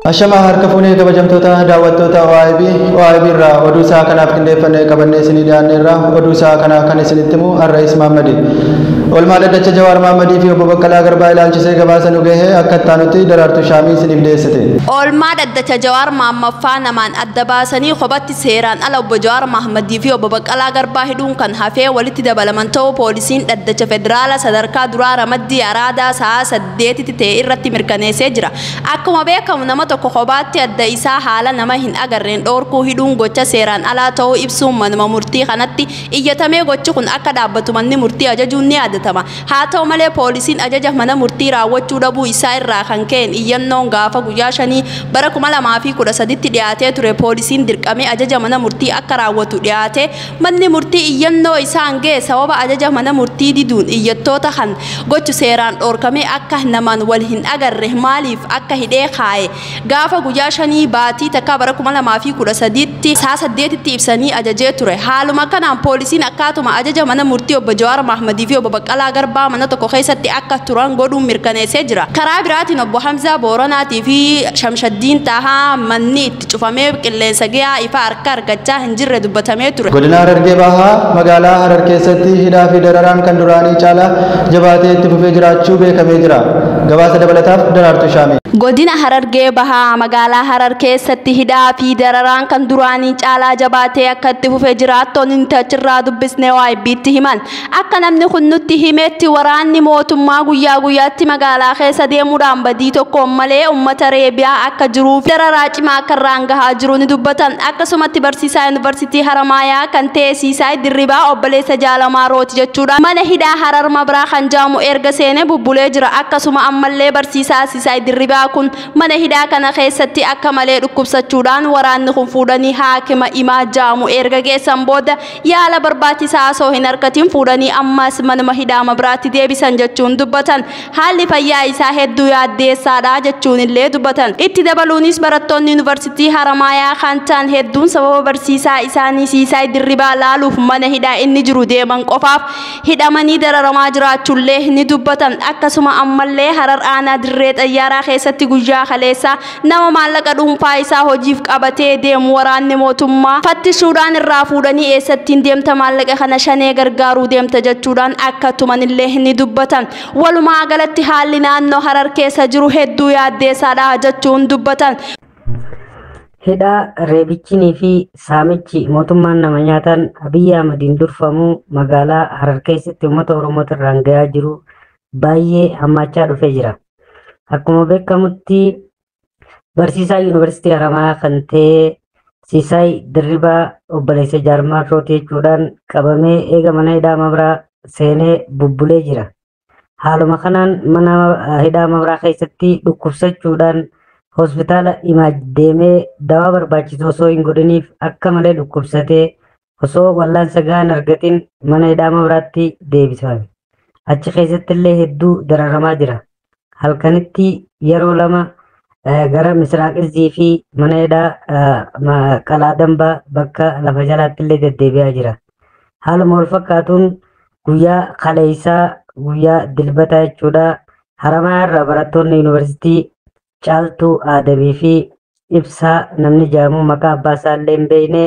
Ashamaa harka fuunee kabajamtoota daawwattoota OIB OIB irraa oduu isaa kanaaf qindeeffannee qabannee isinii dhiyaanne irraa oduu isaa kana kan isinitti himu Arra'iis Mahammadi. Oolmaa dhaddacha Jawaar Mahammadii fi obbo Baqqalaa Garbaa ilaalchisee gabaasa nu gahe akka itti Daraartuu Shaamii isiniif dhiyeessite. Oolmaa dhaddacha Jawaar Mahammaffaa namaan adda baasanii kophatti seeraan ala obbo Jawaar Mahammadii fi obbo Baqqalaa Garbaa hidhuun kan hafee walitti dabalaman ta'uu poolisiin dhaddacha federaala sadarkaa duraa ramaddii Araadaa sa'a 8tti ta'e irratti mirkaneessee jira. Akkuma beekamu nama tokko kophaatti adda isaa haala nama hin agarreen dhoorkuu hidhuun gocha seeraan alaa ta'uu ibsuun manuma murtii kanatti iyyatamee gochi kun akka dhaabbatu manni murtii ajajuun ni yaadatama. Haa ta'u malee poolisiin ajaja mana murtii raawwachuu dhabuu isaa irraa kan ka'een iyyannoon gaafa guyyaa 5 bara 2013tti dhiyaatee ture poolisiin dirqamee ajaja mana murtii akka raawwatu dhiyaate manni murtii iyyannoo isaan ga'e sababa ajaja mana murtii diduun iyyattoota kan gochu seeraan dhoorkamee akka namaan wal hin agarre maaliif akka hidhee kaa'e gaafa guyyaa 5 baatii takka bara 2013tti sa'a 8tti ibsanii ajajee ture. Haaluma kanaan poolisiin akkaatuma ajaja mana murtii obbo Jawaar Mahammadii fi obbo Baqqalaa Garbaa mana tokko keessatti akka turan godhuun mirkaneessee jira. Karaa biraatiin obbo Hamzaa Booranaatii fi Shamshaddiin Tahaa manni itti cufamee qilleensa gahaa ifa harka argachaa hin jirre dubbatamee ture. Godina Harargee Bahaa magaalaa Harar keessatti hidhaa fi dararaan kan duraanii caalaa jabaatee itti fufee jiraachuu beekamee jira. Gabaasa dabalataaf Daraartuu Shaamii. Godina Harargee Bahaa magaalaa Harar keessatti hidhaa fi dararaan kan duraanii caalaa jabaatee akka itti fufee jiraattoonni nuti achirraa dubbisnee OIBtti himan. Akka namni kun nutti himetti waraanni mootummaa guyyaa guyyaatti magaalaa keessa deemuudhaan badii tokkoon malee uummata reebiyaa akka jiruuf dararaa cimaa akka irraan gahaa jiru ni dubbatan. Akkasumatti barsiisaa yuunivarsiitii Haramaayaa kan ta'e Siisaay Dirribaa obboleessa Jaalamaa Rooti jechuudha. Mana hidhaa Harar Mabraa kan jaamu erga seenee bubbulee jira. Akkasuma ammallee barsiisaa Siisaay Dirribaa kun mana hidhaa kana keessatti akka malee dhukkubsachuudhaan waraanni kun fuudhanii haakima Imaa jaamu erga geessan booda yaala barbaachisaa osoo hin argatin fuudhanii ammas manuma hidhaa Mabraatti deebisan jechuun dubbatan. Haalli fayyaa isaa hedduu yaaddeessaadha jechuun illee dubbatan. Itti dabaluunis barattoonni yuunivarsiitii Haramaayaa kan ta'an hedduun sababa barsiisaa isaanii Siisaay Dirribaa laaluuf mana hidhaa inni jiru deeman qofaaf hidhamanii dararamaa jiraachuullee ni dubbatan. Akkasuma ammallee Harar aanaa dirree xayyaaraa keessatti guyyaa kaleessaa nama maallaqa dhuunfaa isaa hojiif qabatee deemu waraanni mootummaa fattishuudhaan irraa fuudhanii eessattiin deemta maallaqa kana shanee gargaaruu deemta jechuudhaan akka tumanillee ni dubbatan. Walumaa galatti haalli naannoo Harar keessa jiru hedduu yaaddeessaadha jechuun dubbatan. Hidhaa reebichinii fi saamichi mootummaan nama nyaataan Abiyyi Ahmadiin durfamu magaalaa Harar keessatti uummata Oromoo irraan gahaa jiru baay'ee hammaachaa dhufee jira. Akkuma beekamutti barsiisaa yuunivarsiitii Haramaayaa kan ta'e Siisaay Dirribaa obboleessa Jaarmaa Rooti jechuudhaan qabamee eega mana hidhaa Mabraa seenee bubbulee jira. Haaluma kanaan mana hidhaa Mabraa keessatti dhukkubsachuudhaan hospitaala Imaaj deemee dawaa barbaachisu osoo hin godhiniif akka malee dhukkubsatee osoo wallaansa gahaa hin argatin mana hidhaa Mabraatti deebifame. Achi keessatti illee hedduu dararamaa jira. Halkanitti yeroo lama gara Misraaq Izzii fi mana hidhaa Qalaa Dambaa bakka lafa jalaatti illee deddeebi'aa jira. Haaluma wal fakkaatuun guyyaa kaleessaa guyyaa dilbataa jechuudha. Haramayaa irraa barattoonni yuunivarsiitii Caaltuu Aadamii fi Ibsaa namni jedhamu maqaa abbaa isaa illee hin beekne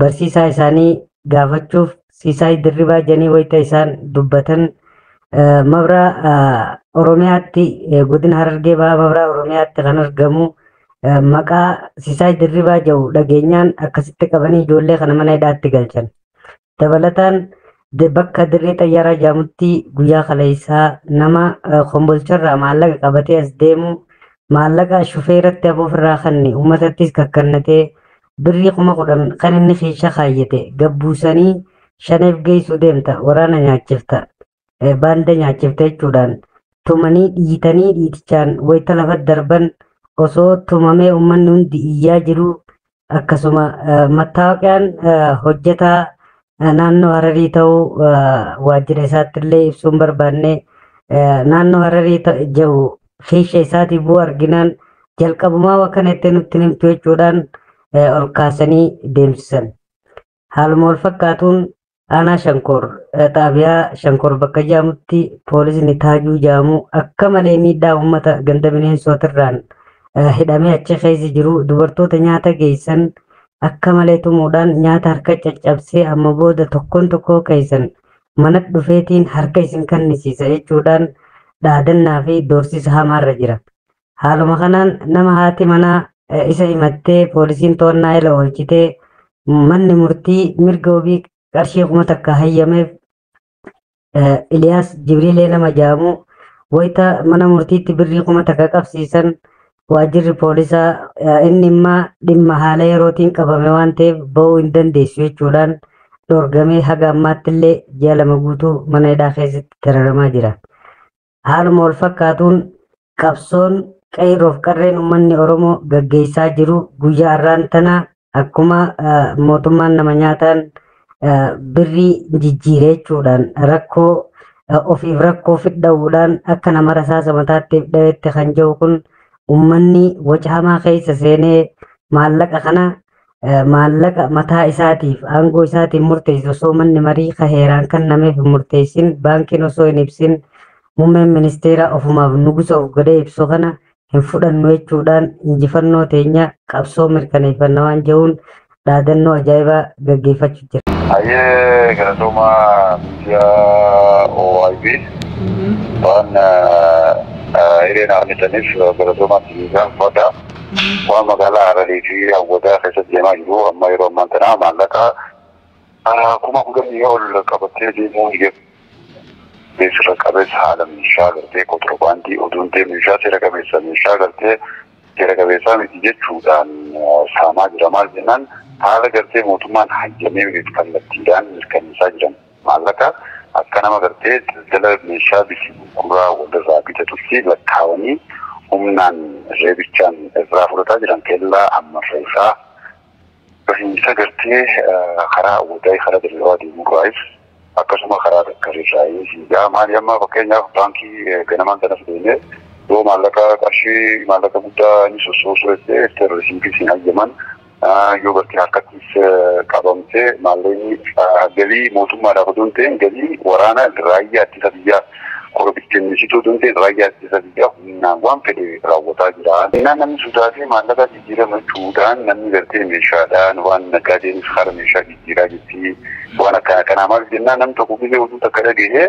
barsiisaa isaanii gaafachuuf Siisaay Dirribaa jedhanii wayita isaan dubbatan Mabraa Oromiyaatti godina Harargee Bahaa Mabraa Oromiyaatti kan argamu maqaa Siisaay Dirribaa jedhu dhageenyaan akkasitti qabanii ijoollee kana mana hidhaatti galchan. Dabalataan bakka dirree xayyaaraa jedhamutti guyyaa kaleessaa nama kombolcharraa maallaqa qabatee as deemu maallaqa shufeeratti hafuuf irraa kanne uummatattis kakkannatee birrii 10,000 kan inni keessa kaayyate gabbuusanii shaneef geessuu deemta waraana nyaachifta baanda nyaachifta jechuudhaan tumanii dhiitanii dhiitichaan wayita lafa darban osoo tumamee uummanni hundi iyyaa jiru akkasuma mattaawaqaan hojjetaa naannoo Hararii ta'uu waajjira isaatti illee ibsuun barbaanne naannoo Hararii jiru keessa isaatii bu'u arginaan jalqabumaa akkana itti nutti himtu jechuudhaan ol kaasanii deemsisan. Haaluma wal fakkaatuun Aanaa Shankoor xaabiyaa Shankoor bakka jedhamutti poolisni Taajuu jedhamu akka malee miidhaa uummata ganda bineensootirraan hidhamee achi keessa jiru dubartoota nyaata geessan akka malee tumuudhaan nyaata harka caccabsee amma booda tokkoon tokkoo keessan mana dhufeetiin harka isin kennisiisa jechuudhaan dhaadannaa fi doorsisa hamaarra jira. Haaluma kanaan nama haati manaa isa himattee poolisiin to'annaa jala oolchitee manni murtii mirga wabii qarshii 1000 hayyameef Iliyaas Jibriilee nama jedhamu wayita mana murtiitti birrii 1000 qabsiisan waajjirri poolisaa inni immoo dhimma haala yerootiin qabame waan ta'eef ba'uu hin dandeessu jechuudhaan dhorgamee haga ammaatti illee ji'a 2 guutuu mana hidhaa keessatti dararamaa jira. Haaluma wal fakkaatuun qabsoon qeerroof qarreen uummanni Oromoo gaggeessaa jiru guyyaa har'aan tana akkuma mootummaan nama nyaataan birrii jijjiiree jechuudhaan rakkoo ofiif rakkoo fidha'uudhaan akka nama rasaasa mataatti dhawetti kan jiru kun uummanni waca hamaa keessa seenee maallaqa kana maallaqa mataa isaatiif aangoo isaatiin murteessu osoo manni marii heeraan kennameef hin murteessin baankiin osoo hin ibsin muummeen ministeera ofumaaf nugusa of godhee ibsu kana hin fudhannu jechuudhaan injifannoo teenya qabsoo mirkaneeffanna waan jedhuun dhaadannoo ajaa'ibaa gaggeeffachuu jira. Ayyee galatooma biyya OIB waan hireen argataniif galatoomaa biyya fadha. Waan magaalaa Hararii fi hawwataa keessatti deemaa jiru amma yeroo ammaan tana maallaqa 10,000 ol qabatee deemuu seera qabeessa haala meeshaa gartee kontiroobaandii oduun ta'e meeshaa seera qabeessa meeshaa gartee seera qabeessaa miti jechuudhaan saamaa jira. Maal jennaan haala gartee mootummaan hayyamee kallattiidhaan mirkaneessaa jiran maallaqa akka nama gartee daldala meeshaa biti gurguraa walirraa bitatutti lakkaawanii humnaan reebichaan irraa fudhataa jiran kellaa ammarreessaa bahiinsa gartee karaa wadaa karaa daldalaa deemurraayis akkasuma karaa dakkarirraayis gaa maali amma fakkeenyaaf baankii ganamaan sanas deemee yoo maallaqa qarshii maallaqa guddaa ni sossoosuu jettee terrorismiin siin hayyaman yoo gartee harkattis qabamtee maallaqni galii mootummaadhaaf otoo hin ta'in galii waraana raayyaa ittisa biyyaa korobittinnisituu otoo hin ta'in raayyaa ittisa biyyaa humnaan waan fedhe raawwataa jira. Innaan namni sodaatee maallaqa jijjiirama jechuudhaan namni gartee meeshaadhaan waan naggaadeenis karaa meeshaa jijjiiraa jirti waan akkana kanaa maal jennaan namni tokko biyya utuu takka dhagahee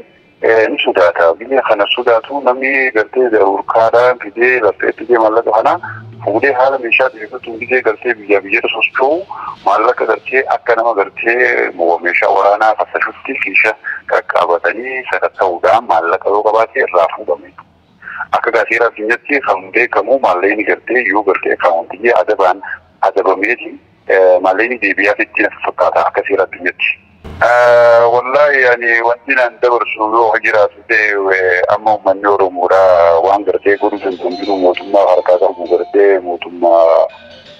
ni sodaata. Biyya kana sodaatu namni gartee urkaadhaan fidee laftee fidee maallaqa kana fuudhee haala meeshaa dhiyeeffatuun fidee gartee biyya biyyatti socho'u maallaqa gartee akka nama gartee meeshaa waraanaa fassashutti kiisha qaqqabatanii sakatta'uudhaan maallaqa yoo qabaate irraa fuudhame. Akka seera addunyaatti kan beekamu maallaqni gartee yoo gartee akaawuntii adabaan adabameeti maallaqni deebi'aaf ittiin fakkaata akka seera addunyaatti. Wallahi ani wanti naan dabarsu yoo jiraatu ta'e amma uummanni Oromoodha waan gartee godhuu danda'u jiru mootummaa harkaa qabu gartee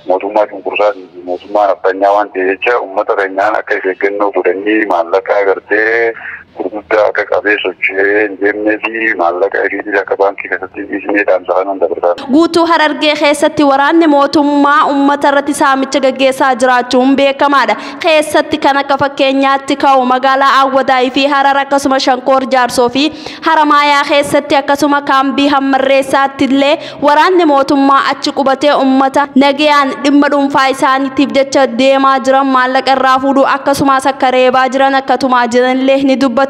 mootummaa cunqursaa fi mootummaa naftanyaa waan ta'e jecha uummata keenyaan akka of eeggannoo godhanii maallaqa gartee gurguddaa akka qabee socho'ee hin deemnee fi maallaqa hiriirii akka baankii keessatti dhiisnee dhaamsa kanan dabarsaa. Guutuu Harargee keessatti waraanni mootummaa uummata irratti saamicha gaggeessaa jiraachuun beekamaadha. Keessatti kan akka fakkeenyaatti ka'u magaalaa Awwadaayii fi Harar akkasuma Shankoor Jaarsoo fi Haramaayaa keessatti akkasuma kaambii Hammarreessaatti illee waraanni mootummaa achi qubatee uummata nagayaan dhimma dhuunfaa isaaniitiif jecha deemaa jiran maallaqa irraa fuudhuu akkasumas akka reebaa jiran akka tumaa jiran illee ni dubbatan.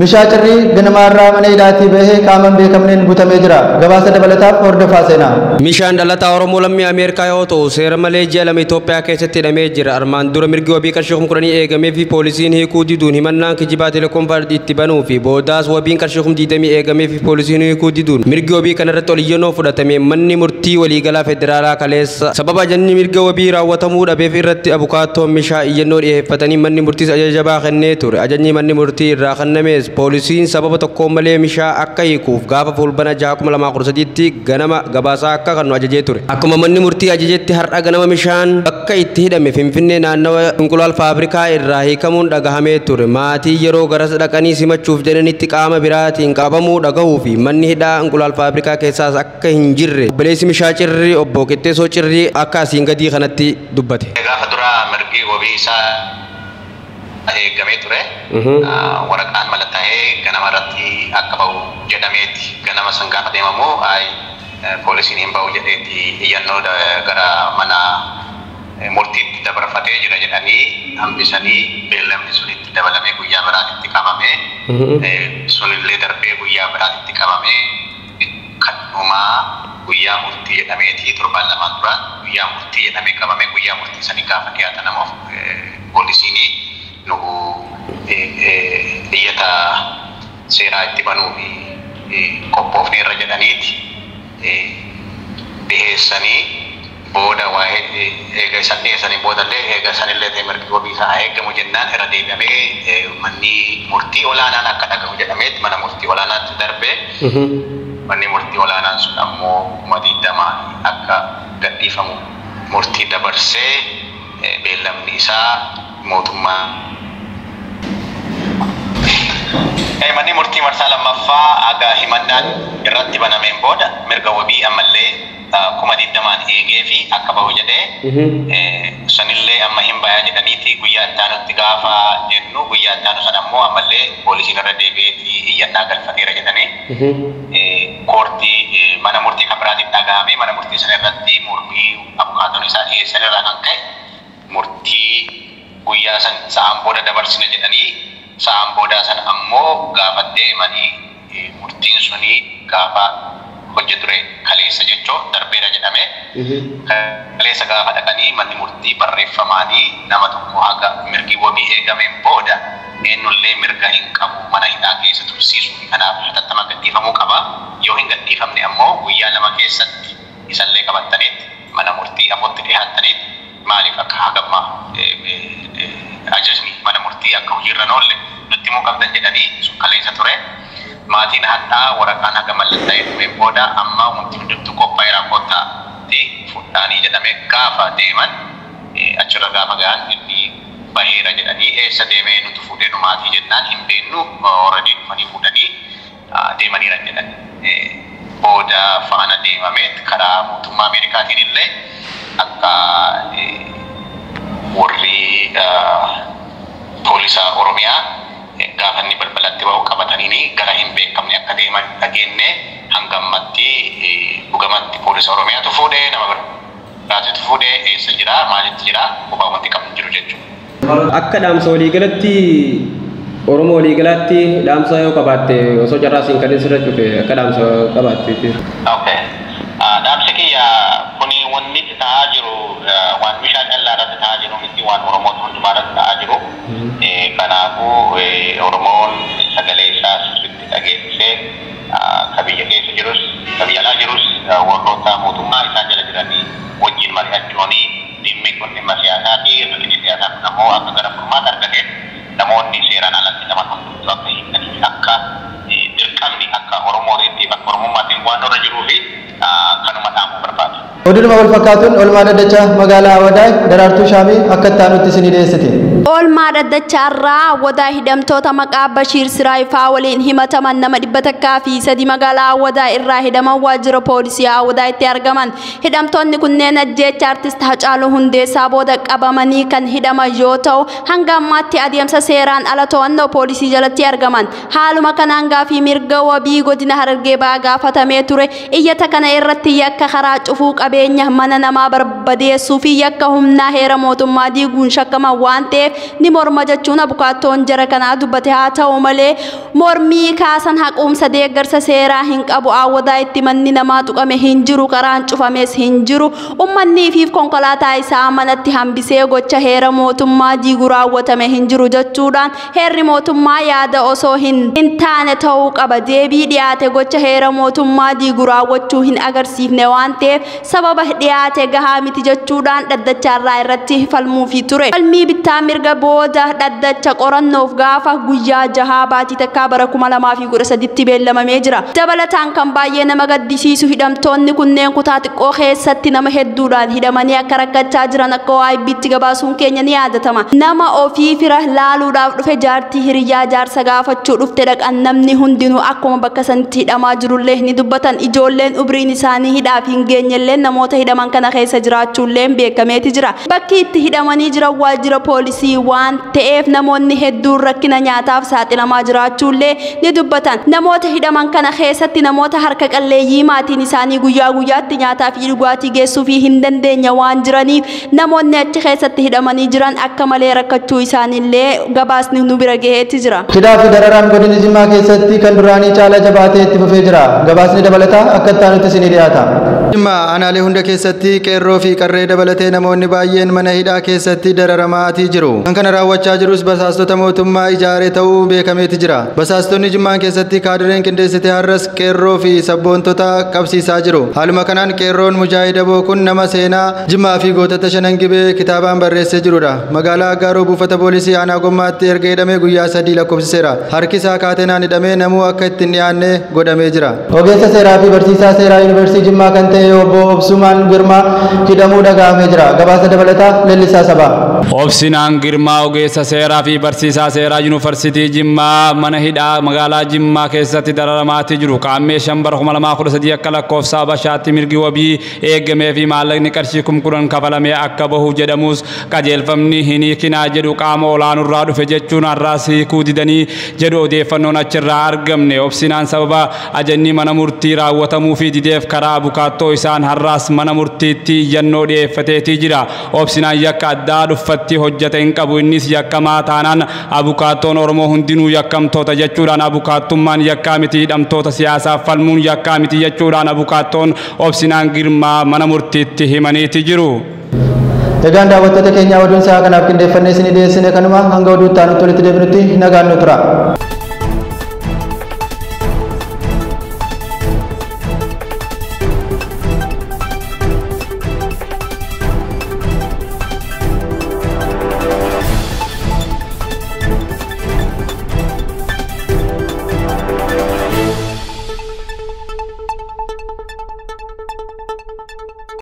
Mishaa Cirrii ganamaarraa mana hidhaatii bahee qaama hin beekamneen guutamee jira. Gabaasa dabalataaf hordofaa seenaa. Mishaan dhalataa Oromoo lammii Ameerikaa yoo ta'u seera malee ji'a 2 Itoophiyaa keessatti hidhamee jira. Armaan dura mirgi wabii qarshii 10,000 eegamee fi poolisiin hiikuu diduun himannaan kijibaa telekoom itti banuu fi boodaas wabiin qarshii 20,000 eegamee fi poolisiin hiikuu diduun mirgi wabii kanarratti oliyyannoo fudhatame manni murtii waliigalaa federaalaa kaleessa sababa ajajni mirga wabii raawwatamuu dhabeef irratti abukaattoon Mishaa iyyannoo dhiyeeffatanii manni murtiis ajaja jabaa kennee ture. Ajajni manni murtii irraa kennames poolisiin sababa tokko malee Mishaa akka hiikuuf gaafa fulbana 6/2013 ganama gabaasaa akka kennu ajajee ture. Akkuma manni murtii ajajetti har'a ganama Mishaan bakka itti hidhame Finfinnee naannawa Inqulaal Faabrikaa irraa hiikamuun dhagahamee ture. Maatii yeroo garas dhaqanii simachuuf jedhanitti qaama biraatiin qabamuu dhagahuu fi manni hidhaa Inqulaal Faabrikaa keessaas akka hin jirre obboleessi Mishaa Cirrii obbo Eegamee ture. Waraqaan mallattaa'ee ganama irratti akka ba'u jedhameeti. Ganama san gaafa deemamu poolisiin hin ba'u jedheeti iyyannoo gara mana murtiitti dabarfatee jira jedhanii hambisanii beellamni sun itti dabalamee guyyaa biraatitti qabame. Sunillee darbee guyyaa biraatitti qabame kan dhumaa guyyaa murtii jedhameeti torban lamaan dura guyyaa murtii jedhamee qabame guyyaa murtii sanii gaafa dhiyaatan ammoo poolisiin nu iyyata seeraa itti banuu fi qophoofneerra jedhaniiti dhiheessanii booda waa'ee eega isan dhiheessanii boodallee eega sanillee ta'e mirgi wabii isaa eegamu jennaan irra deebi'amee manni murtii olaanaan akka dhagahu jedhameeti mana murtii olaanaatti darbee manni murtii olaanaan sun ammoo 20,000 akka gadhiifamu murtii dabarsee beellamni isaa mootummaa. Manni murtii marsaa lammaffaa aga himannaan irratti banameen booda mirga wabii ammallee 20,000 eegee fi akka bahu jedhee sanillee amma hin bayaa jedhaniiti guyyaa itti aanutti gaafa jennu guyyaa itti aanu sana ammoo ammallee poolisiin irra deebi'eeti iyyannaa galfateera jedhanii koortii mana murtii kan biraatiin dhagahame mana murtii sana irratti mormii abukaatoon isaa dhiyeessan irraa kan ka'e murtii guyyaa san sa'aan booda dabarsina jedhanii sa'aan boodaa sana ammoo gaafa deemanii murtiin suni gaafa hojii ture kaleessa jechuun darbeera jedhame. Kaleessa gaafa dhaqanii manni murtii barreeffamaanii nama tokko haga mirgi wabii eegameen booda eenyullee mirga hin qabu mana hidhaa keessa tursiisu kanaaf hatattama gadhiifamuu qaba. Yoo hin gadhiifamne ammoo guyyaa 2 keessatti isallee qabattaniit mana murtii afootti dhihaattaniit maaliif akka hagamma ajajni mana murtii akka hojiirra oolle nutti himuu qabdan jedhanii sun kaleessa ture. Maatiin hadhaa waraqaan haga mallattaa'ee dhumeen booda amma wanti hundumtuu qophaa'eera koottaatti fudhaanii jedhame gaafa deeman achirra gaafa gahan inni baheera jedhanii eessa deemee nuti fuudhee nu maatii jennaan hin beennu already dhufanii fuudhanii deemaniira jedhan. Booda faana deemamee karaa mootummaa Ameerikaatiin illee akka warri poolisa Oromiyaa gaafa inni balbalatti ba'u qabatanii gara hin beekamne akka deeman dhageenye hanga ammatti dhugamatti poolisa Oromiyaatu fuudhee nama biraatitu fuudhee eessa jira maalitti jira kophaa wanti qabnu jiru jechuudha. Akka dhaamsa waliigalatti Oromoo waliigalaatti dhaamsa yoo qabaatte osoo carraa siin kanneen sirra cufe akka dhaamsa qabaatte. Okay. Dhaamsi kiyya kuni wanni ta'aa jiru waan bishaan callaa irratti ta'aa jiru miti waan Oromoon hundumaa irratti ta'aa jiru. Kanaafuu Oromoon sagalee isaa sirriitti dhageessisee ka biyya keessa jirus ka biyya alaa jirus warroota mootummaa isaan jala jiranii wajjin mari'achuun dhimmi kun dhimma siyaasaa fi hir'inni siyaasaa kun ammoo akka gara furmaata argate namoonni seeraan alatti hidhaman hundumtuu akka hiikanii akka dirqamni akka Oromootiitti bakka Oromummaatiin waan irra jiruu fi kanuma dhaamuu barbaada. Oduudhuma wal fakkaatuun oolmaa dhaddacha magaalaa Wadaay Daraartuu Shaamii akka itti aanutti isinii dhiyeessite. Oolmaa dhaddacha irraa Wadaa hidhamtoota maqaa Bashiir Siraayifaa waliin himataman nama 103 magaalaa Wadaa irraa hidhaman waajjira poolisii Wadaa itti argaman. Hidhamtoonni kunneen ajjeecha artist Hacaaluu Hundeessaa booda qabamanii kan hidhaman yoo ta'u hanga ammaatti adeemsa seeraan ala to'annoo poolisii jalatti argaman. Haaluma kanaan gaafii mirga wabii godina Harargee Bahaa gaafatamee ture. Iyyata kana irratti yakka karaa cufuu qabeenya mana namaa barbadeessuu fi yakka humnaa heera mootummaa diiguun shakkaman waan ta'eef ni morma jechuun abukaattoon jara kanaa dubbate. Haa ta'u malee mormii kaasan haquumsa deeggarsa seeraa hin qabu. Awwadaa itti manni namaa tuqame hin jiru, karaan cufames hin jiru. Uummanni fi konkolaataa isaa manatti hambisee gocha heera mootummaa diiguu raawwatame hin jiru jechuudhaan heerri mootummaa yaada osoo hin taane ta'uu qaba. Deebii dhiyaate gocha heera mootummaa diiguu raawwachuu hin agarsiifne waan ta'eef sababa dhiyaate gahaa miti jechuudhaan dhaddacha irraa irratti falmuufii ture. Falmii bittaa mirga booda dhaddacha qorannoof gaafa guyyaa 6 baatii takkaa bara 2013tti beellamamee jira. Dabalataan kan baay'ee nama gaddisiisu hidhamtoonni kunneen kutaa xiqqoo keessatti nama hedduudhaan hidhamanii akka rakkachaa jiran akka OIBtti gabaasuun keenya ni yaadatama. Nama ofii fira laaluudhaaf dhufe jaartii hiriyyaa jaarsa gaafachuu dhufte dhaqan namni hundinuu akkuma bakka sanitti hidhamaa jirullee ni dubbatan. Ijoolleen umriin isaanii hidhaaf hin geenyellee namoota hidhaman kana keessa jiraachuullee beekameeti jira. Bakki itti hidhamanii jiran waajjira poolisii waan ta'eef namoonni hedduun rakkina nyaataaf saaxilamaa jiraachuullee ni dubbatan. Namoota hidhaman kana keessatti namoota harka qalleeyyii maatiin isaanii guyyaa guyyaatti nyaataa fi dhugaatii geessuu fi hin dandeenye waan jiraniif namoonni achi keessatti hidhamanii jiran akka malee rakkachuu isaaniillee gabaasni nu bira gaheetti jira. Hidhaa fi dararaan godina Jimmaa keessatti kan duraanii caalaa jabaatee itti fufee jira. Gabaasni dabalataa akka itti aanutti isinii dhiyaata. Jimmaa aanaalee hunda keessatti qeerroo fi qarree dabalatee namoonni baay'een mana hidhaa keessatti dararamaa jiru. Kan kana raawwachaa jirus basaastota mootummaa ijaaree ta'uu beekameeti jira. Basaastonni Jimmaan keessatti kaadireen qindeessite har'as qeerroo fi sabboontota qabsiisaa jiru. Haaluma kanaan qeerroon Mujaahid Aboo kun nama seenaa Jimmaa fi gootota shanan gibee kitaabaan barreessee jirudha. Magaalaa Aggaaroo buufata poolisii aanaa Gommaatti erga hidhamee guyyaa 3 lakkoofsiseera. Harki isaa kaateenaan hidhamee namuu akka ittiin dhiyaanne godhamee jira. Ogeessa seeraa fi barsiisaa seeraa Yuunivarsiitii Jimmaa kan ta'e obbo Obsumaan Girmaa hidhamuu dhaga'amee jira. Gabaasa dabalataa Leellisaa Sabaa. Obsinaan Girmaa ogeessa seeraa fi barsiisaa seeraa Yuunivarsiitii Jimmaa mana hidhaa magaalaa Jimmaa keessatti dararamaatti jiru. Qaammee 5 bara 2013 akka lakkoofsa Habashaatti mirgi wabii eegamee fi maallaqni qarshii 10,000 kafalamee akka bahu jedhamus qajeelfamni hin hiikinaa jedhu qaama olaanurraa dhufe jechuun har'aas hiikuu didanii jedhu odeeffannoon achirraa argamne. Obsinaan sababa ajajni mana murtii raawwatamuu fi dideef karaa abukaattoo isaan har'aas mana murtiitti iyyannoo dhiyeeffateetii jira. Obsinaan yakka addaa dhuffatti hojjete hin qabu, innis yakkamaa taanaan abukaattoon Oromoo hundinuu yakkamtoota jechuudhaan abukaattummaan yakkaa miti, hidhamtoota siyaasaaf falmuun yakkaa miti jechuudhaan abukaattoon Obsinaan Girmaa mana murtiitti himaniiti jiru. Egaan daawwattoota keenya oduun isaa kanaaf qindeeffannee isinii dhiyeessine kanuma hanga oduutti aanutti walitti deebinutti nagaan nu tura.